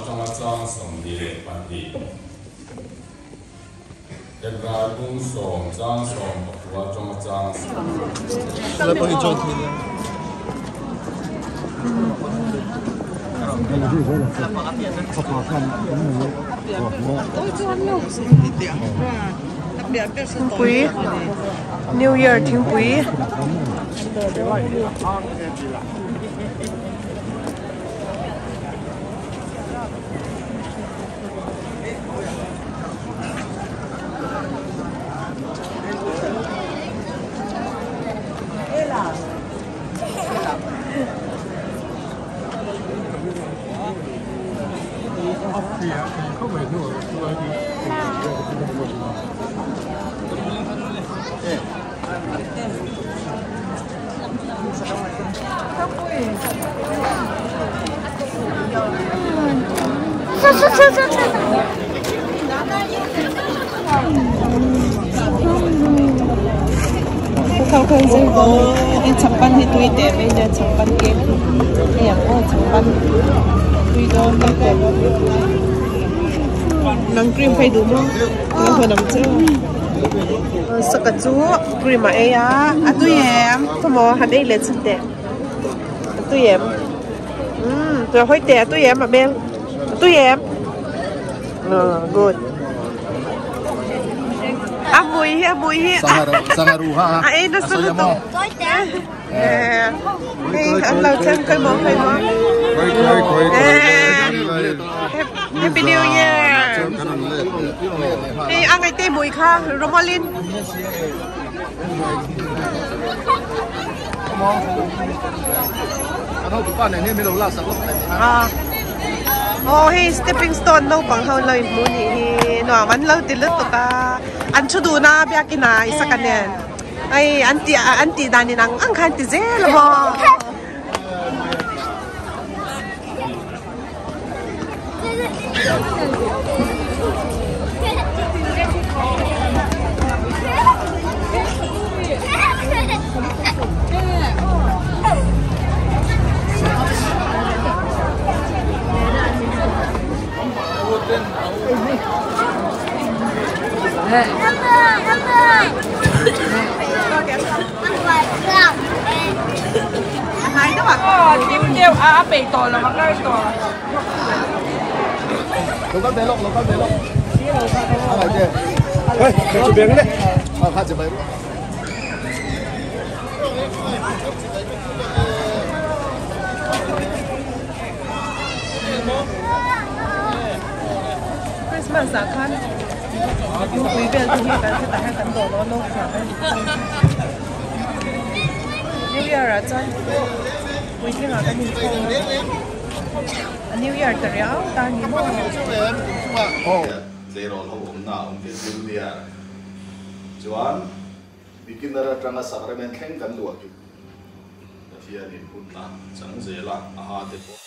atanga chang 22. Hebrai bung sawm chang 19 atanga chang Thingpui New Year thingpui. Chappan hi tui teh mai nia chappan cake hei ang aw chappan tui dawn mai teh nang cream phei duh maw ka hawn ang che aw saka chu cream a ei a a tui em khawmaw han ei leh chhin teh a tui em umm tui hawi teh a tui em a hmel a tui em good. A mui hi a mui hi a ei nasa lutuk hei an lo thleng khawi maw khawi maw happy new year hei a ngaih te mui kha Romolin Aw hei stepping stone naupang ho lo inhmu nih hi nuam an lo ti lutuk a an thu dun a biakin ah Isaka nen hei an tih an tih dan in ang ang khan ti zel a maw. Christmas ah khan thingpui vel te hi kan hetah hian kan dawh lo a no fiah a ni New Year ah chuan puitling ah kan inkhawm a New Year ta riau ta a ni maw. Tleirawl ho awmna a awm ve junior chuan beginner atanga sacrament thleng kan luah ki Pathianin hunna chang zela a ha te pawh.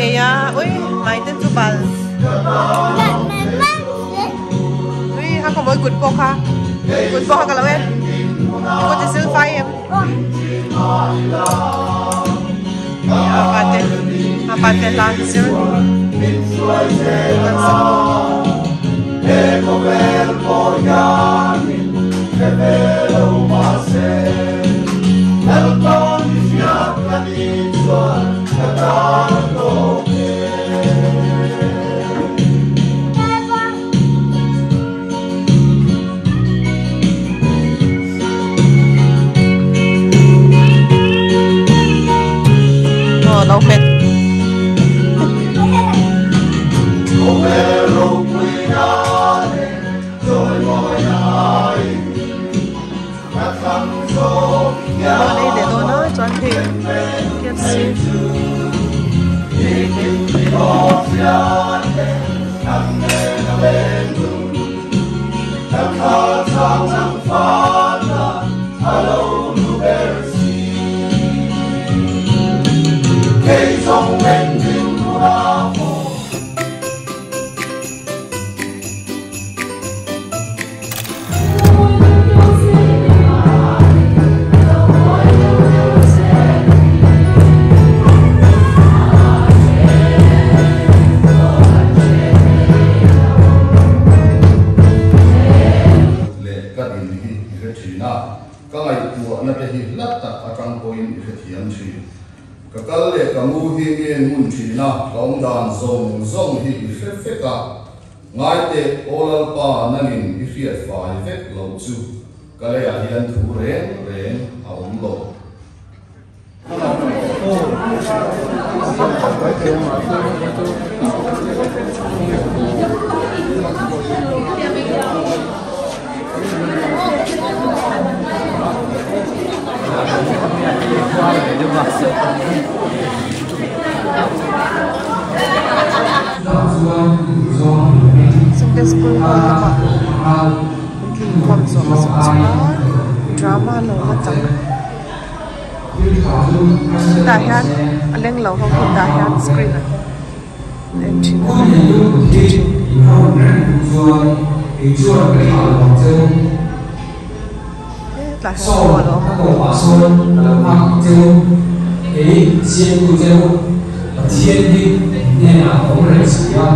Ei a, ui mai te chu bal. Ui ha có mỗi kut pawh kha, kut pawh kha ka lo en. Kut i sil fai em? A pa te, a pa te hla an zir ni. An sak bawk. Aw lo hmet. Dawn ei leh dawn a chuan hei KFC. Leh ka din hi i hre thin a, ka ngaihtuahna te hi hla tak atang pawhin i hrethiam thin. Ka kal leh ka mu hi nge ngun thin a, ka awmdan zawng zawng hi i hre vek a. Ngai teh, Aw Lalpa, nangin i hriat fai vek loh chu ka leiah hian thu reng reng a awm lo. Sunday school hall lamah inkhawm zawh hmasak chuan drama lo la chang hetah hian a leng lo ho hi tah hian screen ah hian an en thin a ni thin. Hetlai hian ball a awm a.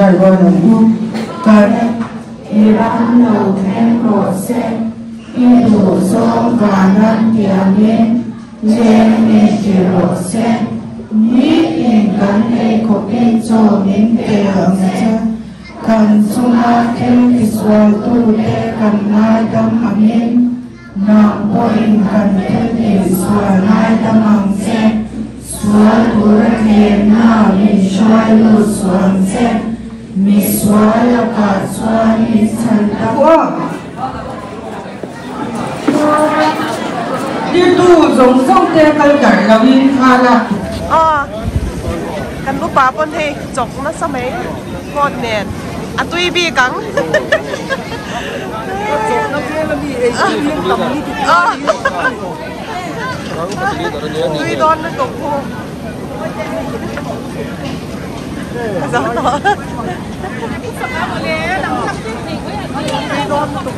Tawngtai rual ang u. Kan. I ram lo thleng rawh se, i duhzawng vana tiangin leng min ti rawh se. Nitin kan ei khawpin chaw min pe ang che. Kan chunga thil tisualtute kan ngaidam angin, Nang pawhin kan thil tihsual ngaidam ang che, sual tura thlemna min hruai lut suh ang che, mi sual lakah chuan min chhan tak. Tirtu zawng zawng te kal darh loin thla lak. Aw kan upa pawn hei chawk nasa mai phone nen a tui bik ang. Tui dawn lutuk hu. Zo tawh. Tui dawn lutuk.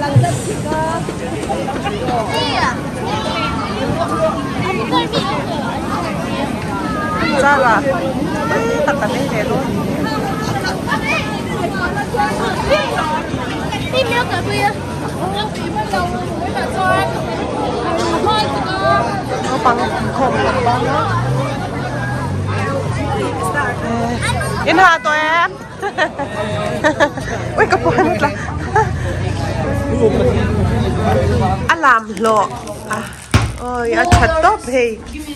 Zara tui tak kan ei ve dawn. Naupang inkhawm tak bang a. In ha tawh em? Ui ka puan a tla. A lam hlawh a oi a tha tawp hei.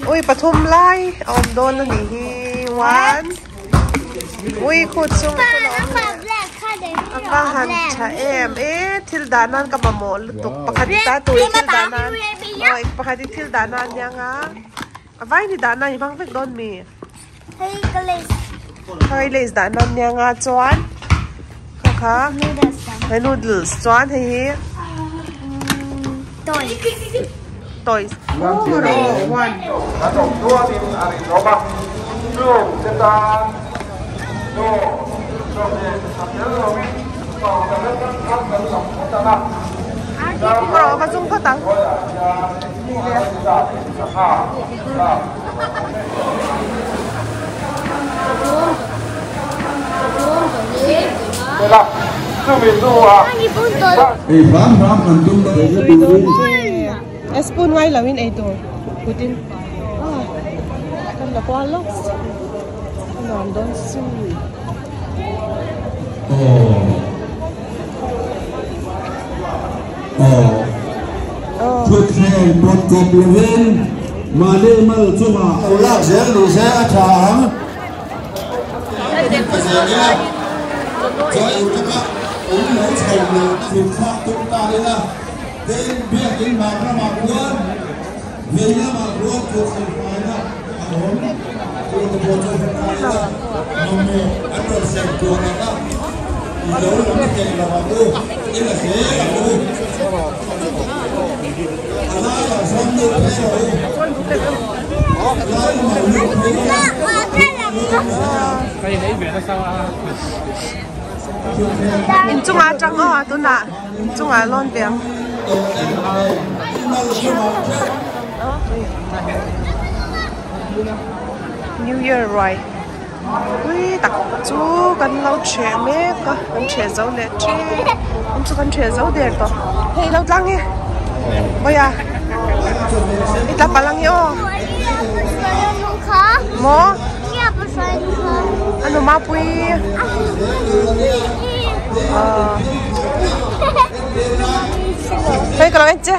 Ui pathum lai a awm dawn a nih hi one. Ui khut chung a a va han tha em e thil dah nan ka mamawh lutuk pakhat i ta tur i thil dah nan aw pakhat i thil dah nan nia nga a vai ni dah nan i hmang vek dawn mi hei lace dah nan nia nga chuan kha kha hei noodles chuan hei hi toys one. Rawh va zum phawt ang. A spoon ngai lo in ei tur kut in kan la kual lawk a nuam dawn sin. Thutthleng pawt kawp lovin mahni mal chungah lo lak zel ni se a tha ang. Ka zel ila, chaw ei taka um lo chho leh thut thlak tum ta ila, tin biakin hmar ramah khuan vei lamah khuan thutthleng faina a awm. Chu te pawh chu hre ta ila, mamawh an rawn sem kual ang a, i lo lam thei lo ang u, i la zel ang u. A laiah sawn lut phei rawh u, a lai lamah lut phei ila, Inchungah atang aw a tunah inchungah lawn ve ang. New Year ruai pui tak chu kan lo ṭheh mek a kan ṭheh zo leh ṭep an chu kan ṭheh zo der tawh hei lo tlang hi vawiah i tla palh ang i aw maw a nu mapui ah hei ka lo en che.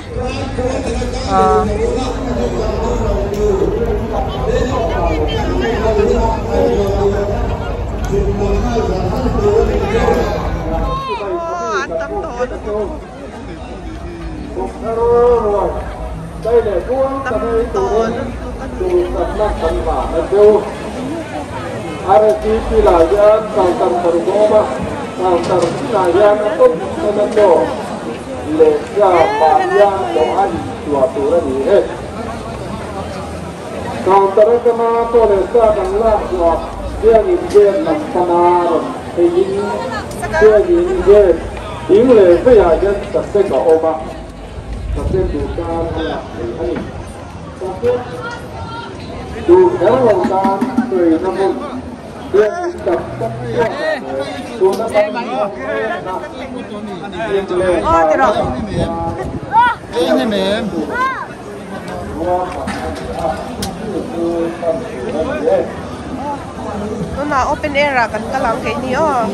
Lehkha mahnia dawh a inchhuah tur a ni e. Counter atanga chaw leh sa kan lak chhuah biakin gate lam pana rawn pheiin biakin gate ding leh veiah hian sasek a awm a, sasek duh tan a lak theih a ni. Sasek duh kher lo tan sawina hmun. Aw ti rawh. Tunah open air ah kan kal ang keini aw.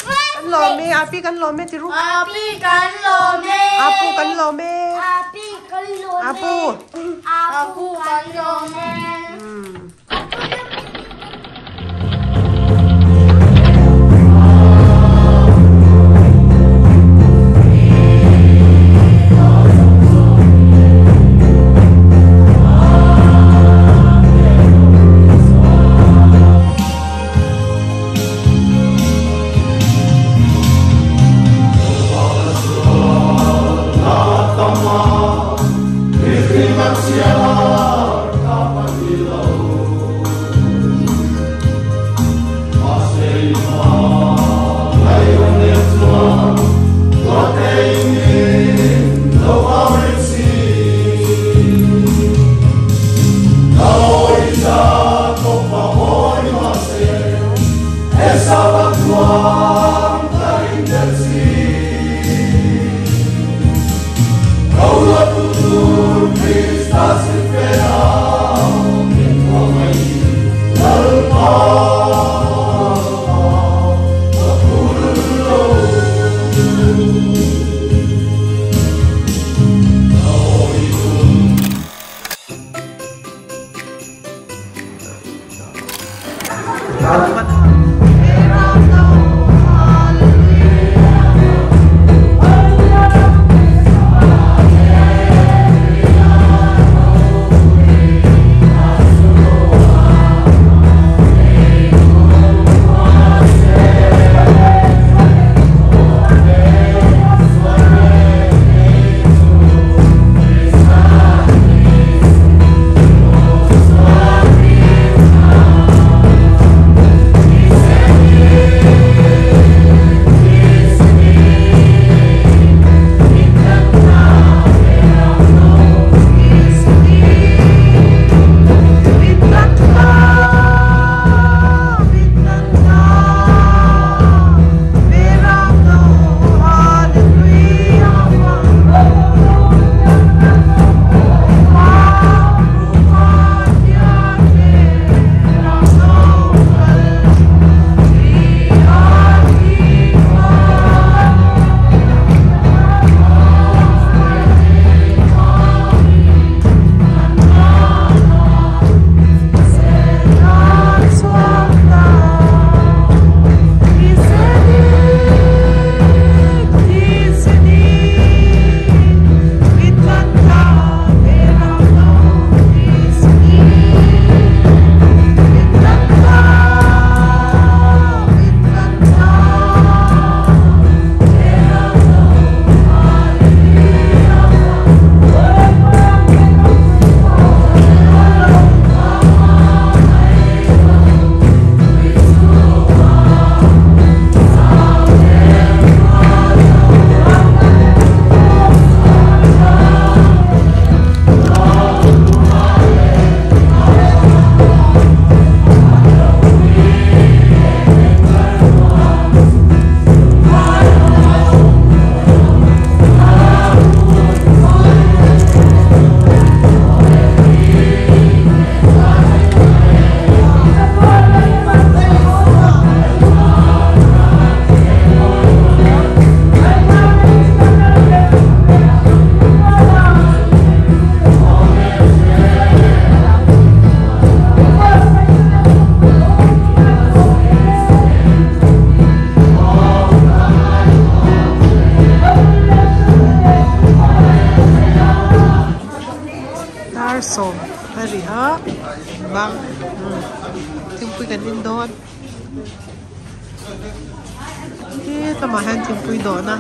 Kan lawm e, api kan lawm e ti ru. Api kan lawm e. Apu kan lawm e. Api kan Apu. Apu kan lawm e. Dar sawm a ri a bang thingpui kan in dawn he lamah hian thingpui dawhna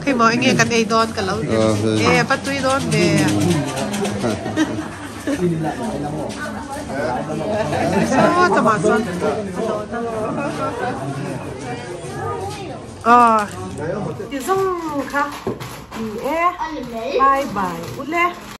Keimah enge kan ei dawn ka lo e va tui dawn ve. Saw tamah chuan a dawhna. Aw ti zawng kha ni e bye bye ule.